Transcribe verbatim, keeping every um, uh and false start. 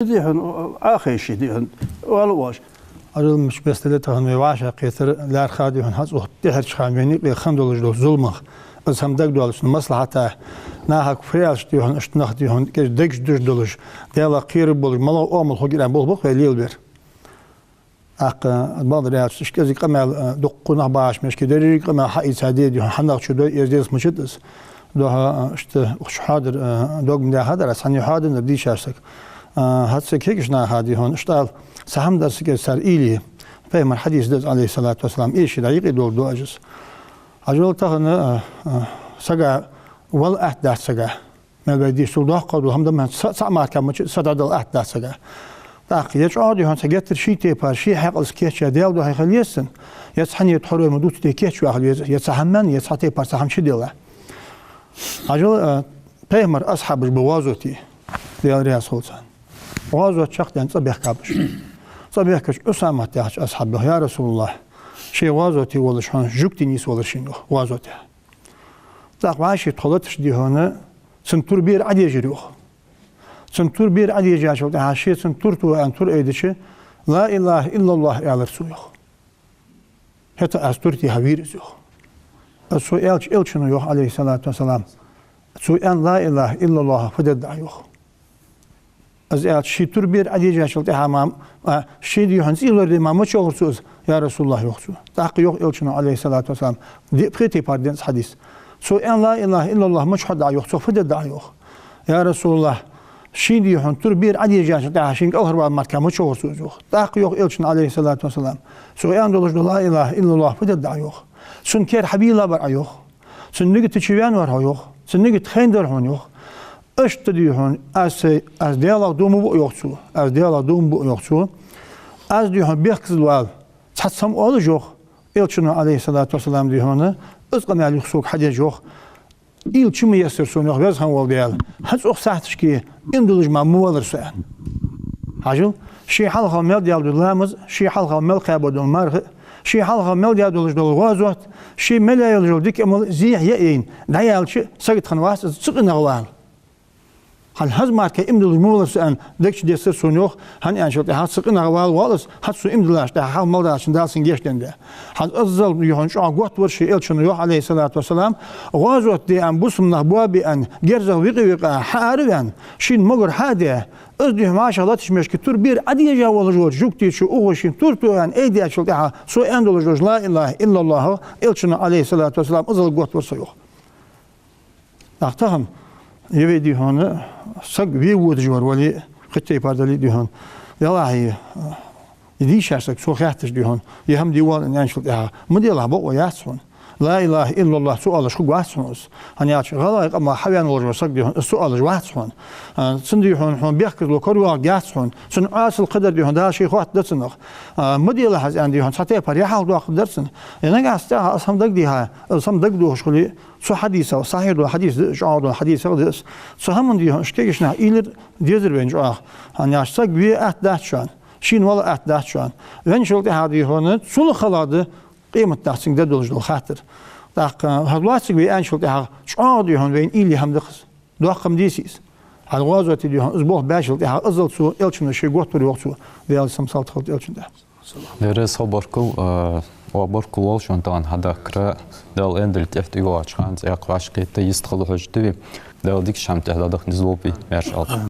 Дий хьона, Ӏохайша, дий хьона, оал оаш. Ӏажал муш бестале тахан вай вӀашагӀкхетар лаьрхӀа, дий хьона, хьацӀух тӀехьарча хана вайна юкъе хинна долаш дола зуламах. Из хӀама дагадоалаш, маслахьата, нахага фу аьлча, дий хьона, иштта нах, дий хьона, кӀезига дегаш деш долаш, Даьлах кхераш болаш, малагӀа оамал хургьяр аьнна болх ба-кх вай лелабер. ТӀаккха, бакъдар аьлча, иштта кӀезига къамаьл, а, дуккха нах багӀаш мешки, деррига къамаьл хьаийца де, дий хьона, хьанах чу дой, эздел мачат из. Духьа, а, иштта, ухаш хьоадар, а, дог ма даьхадар аз, хьан хьоадар дийша саг. А, хӀанз са кегийча наха, дий хьона, иштта ала, цхьа хӀама дар са кӀезига цар уйла е. Пайхамара хьадис да из, Ӏалайхи ссалату вассалам, эший дӀа юкъе долаш да из. Ӏажал тахан, а, а, сага вала атта дац сага. Мел вай дийшачул доккхагӀа дола хӀама да, ма са, цхьа марка мача са дӀадала атта дац сага. ТӀаккха е чӀоагӀа, дий хьона, цхьа геттара ший тайпара, ший хьаькъалца кийчъяь Даьла духьа хила еза цунна, е цхьанне тхьовра ма дувцаш кийчваь хила веза, е цхьа хӀама, е цхьа тайпара цхьа хӀама чудилла. Ӏажал, а, пайхамара асхьабаш ба гӀазоте, Даьла раьза хилва царна. ГӀазота чакхдаьнна цӀабехкаб уж. ЦӀабехкача Ӏусамат яхача асхьабо йоах: «Я РасулаллахӀ, ше гӀазоте волаш хьона жугтий нийсвелар шийна», йоах, гӀазоте. ТӀаккха вӀаший тхо латаш, дий хьона, цун тур бера Ӏодежар, йоах. Цун тур бера Ӏодежачул тӀехьагӀа ше цун тур тоха аьнна тур айдича, «Ла илахӀа иллаллахӀ» аьлар цо, йоах. ХӀаьта аз тур техьа вийра из, йоах. Из цо аьлча, Элчано йоах, Ӏалайхи ссалату вассалам, цо аьнна «Ла илахӀа иллаллахӀ» фу дергда Ӏа, йоах. Из аьлча, ший тур бера Ӏодежачул тӀехьагӀа ма, а, ший, дий хьона, цӀий лораде ма мича вахар цо из, я РасулаллахӀ, йоах цо. ТӀаккха йоах Элчано, Ӏалайхи ссалату вассалам, диъ пхи тайпара денз хьадис. Цо аьнна «Ла илахӀа иллаллахӀ» мича хьоргда Ӏа, йоах, цо фу дергда Ӏа, йоах. Я РасулаллахӀ, ший, дий хьона, тур бера Ӏодежачул тӀехьагӀа шийна кӀалхарвала мара мича вахар цо из, йоах. ТӀаккха йоах Элчано, Ӏалайхи ссалату вассалам, цо аьнна долаш дола «Ла илахӀа иллаллахӀ» фу дергда Ӏа, йоах. Цун кер хьабийлабар Ӏа, йоах. Цун нигат чувена вар хьо, йоах. Цун нигат хайна дар хьона, йоах. Иштта, дий хьона, аз, аз Даьлах дув ма буъ, йоах цо. Аз Даьлах дув ма буъ, йоах цо. Аз, дий хьона, бехказа вала цхьацца хӀама оалаш, йоах. Элчано, Ӏалайхи ссалату вассалам, дий хьона, из къамаьл юха сога хьадеш, йоах. Уйла чу ма ессар сона, йоах, Веза хинна вола Даьла. ХӀанз укх сахьаташка иман диллаш мара ма валар со, аьнна. Ӏажал, ший хьалха мел даь дола ламаз, ший хьалха мел кхаьба дола марха, ший хьалха мел даь долаш дола гӀазот, ший мел яь йолаш йола дика Ӏамал зехьа яйна, дӀаяьлча, сагота хинна вац из цу къинах вала. Хьал хӀанз мара иман диллаш ма валар со, аьнна, дег чу дессар сона, йоах, хӀана аьлча тӀехьагӀа цу къинах вала воал из, хӀанз цо иман диллача тӀехьагӀа хьалха мел дачун Дала цунна гешт денна да. ХӀанз аззал, дий хьона, чӀоагӀа готта вар ше Элчано, йоах, Ӏалайхи ссалату вассалам, гӀазот де аьнна, бусалба нах боабе аьнна, герзах викъа-викъа хьаараваьнна, шийна могар хьа а даь, из, дий хьона, вӀашагӀ латтача мешка тур бера Ӏодежа волаш волча жугтичо укхо шийна тур тоха аьнна айдаьчул тӀехьагӀа цо аьнна долаш долча «Ла илахӀа иллаллахӀах» Элчано, Ӏалайхи ссалату вассалам, аззал готта вар со, йоах. ТӀаккха тахан, е вай, дий хьона, саг ве водаш вар вале, кхы тайпара дале, дий хьона, Даьлахьа, е дийша саг, цо хаьттача, дий хьона, е хӀама де воалл аьнначул тӀехьагӀа, ма делахь, бокъо яц хьона. «Ла илахӀа иллаллахӀ» ца оалаш хургвац хьона из. ХӀана аьлча гӀалгӀай къамах хьавена волаш вар саг, дий хьона, из ца оалаш вац хьона. А, цун, дий хьона, хьона бехказло кара йоагӀаргьяц хьона. Цун Ӏоасал кхадар, дий хьона, Дала ший хоаттаргда цунах. А, ма делахь из аьнна, дий хьона, цхьа тайпара яхьалха доаккхаргдар цунна. Е нагахьа цу тӀехьа из хӀама дагадехе, из хӀама дагадохаш хуле, цу хьадисах, сахьихь дола хьадис да из, чӀоагӀа дола хьадисах да из. Цу хӀаман, дий хьона, уж кегийча наха уйла ер дезар вайна чӀоагӀа. ХӀана аьлча саг ве атта дац шоана, шийна вала атта дац шоана. Венначул тӀехьагӀа, дий хьона, цул хала да къематдийнахьа цунга де долаш дола хаттар. ТӀаккха хӀанз лоацца ве аьнначул тӀехьагӀа чӀоагӀа, дий хьона, вайна уйла е хӀама да-кх из. Доккха хӀама деце из. Хьал гӀазоте, дий хьона, из болх баьчул тӀехьагӀа аззал цо, Элчано ший готта вар, йоах цо, Даьла салам-салот хилда Элчана тӀа. Дерригаш хьо баркал, а, ва баркал волаш шоана тахан хьадахкара, Дала аьннадале тӀехьа тӀайоагӀача хана цӀаькха вӀашагӀкхета йистхила хьожаргда вай. Дала дикача хӀаман тӀа дӀадаха низ лулба вай, маьрша Ӏалда.